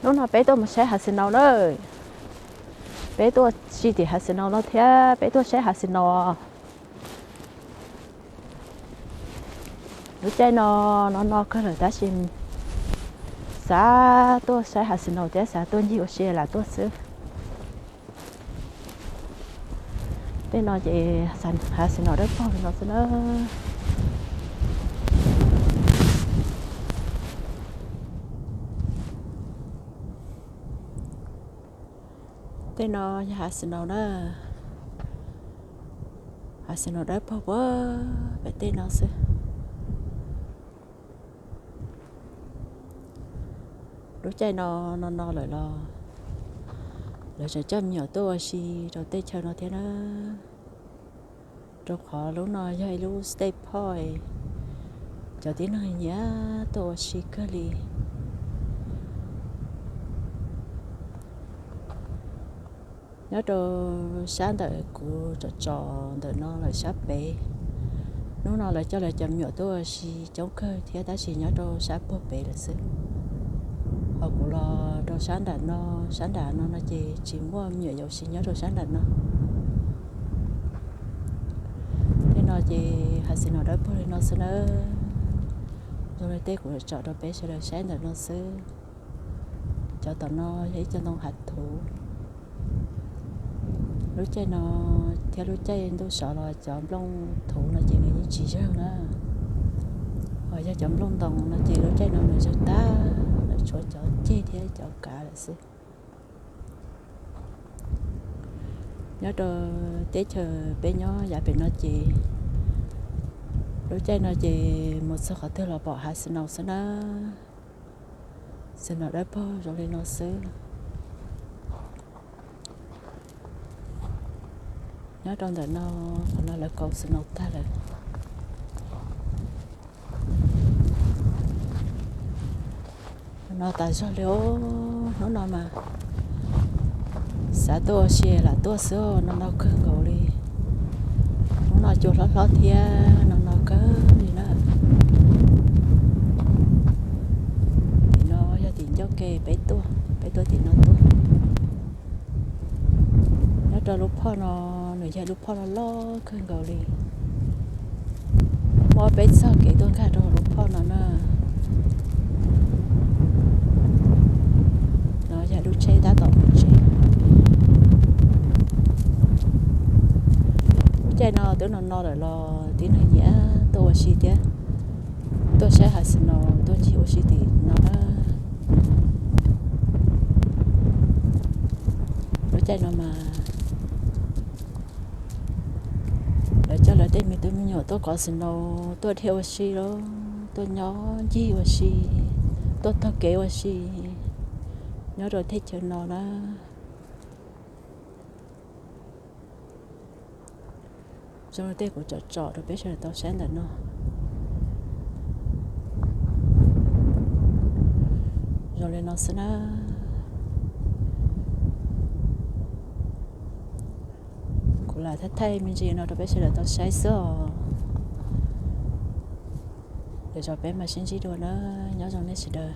Hnub no peb tuaj mus saib hav snow na. Peb tuaj si tim hav snow no thiab peb tuaj saib hav snow. Lub caij no, no no kawg lawm tab sis xav tuaj saib hav snow thiab xav tuaj ncig ua si lam tuaj xwb. Tej no ces hav snow dawb paug li no xwb na. Tej no yog hav snow na. Hav snow dawb paug puag pem tej no xwb. Lub caij no, no no lawm los lawv tseem coj me nyuam tuaj ua si rau tej chaw no thiab na. Rau qhov lub no yog ib lub state park, cov tib neeg nyiam tuaj ua si kawg li. Nyob rau sab ntawm kuv tsom tsom ntawm no lawm sab pem, hnub no lawv coj lawv cov me nyuam tuaj ua si coob kawg thiab tab sis nyob rau sab puag pem lawm xwb. Ho kuv los rau sab nram no, sab nram no no ces tsis muaj me nyuam yaus ua si nyob rau sab nram no. Tej no ces hav snow dawb paug li no xwb nawb. Zoo li tej kuv tsom rau peb sawv daws saib ntawm no xwb. Cov tom no yog ib co ntoo hav thuv. Lub caij no thiab lub caij ntuj sov los cov nplooj thuv no ces nws yeej tsis yawg na. Ho yog cov nplooj ntoos no ces lub caij no nws yawg tag lawm, tshuav cov ceg thiab cov kav lawm xwb. Nyob rau teb chaws peb nyob yav pem no ces lub caij no ces mus txog qhov twg los pom hav snow xwb na. Snow dawb paug zoo li no xwb. Nyob rau ntawm no, qhov no lawv kaus snow tag lawm. No tas zog li os, hnub no mas xav tuaj ua si lam tuaj xwb, no no kawg nkaus li. Hnub no cua hlob hlob thiab no no kawg li na. Tim no yog tim ncauj ke peb tuaj, peb tuaj tim no tuaj. Nyob rau lub phoj no, nws yog lub phoj loj loj kawg nkaus li. Muaj ob peb txoj kev tuaj nkag rau lub phoj no na. No yog lub tsheb tab tom mus tsev. Lub caij no twb no no lawm los tib neeg nyiam tuaj ua si thiab, tuaj saib hav snow, tuaj ncig ua si tim no na. Lub caij no mas lawv coj lawv tej me tub me nyuam tuaj kov snow, tuaj dhia ua si los tuaj nyob ncig ua si, tuaj taug kev ua si nyob rau thaj chaw no na. Zoo li tej kuv tsom tsom rau peb sawv daws tau saib ntawm no. Zoo li no xwb na. Kuv lam thaij thaij me ntsis no rau peb sawv daws tau saib xwb os. Lwm zaus peb mam sib ntsib dua na, nyob zoo nej sawv daws.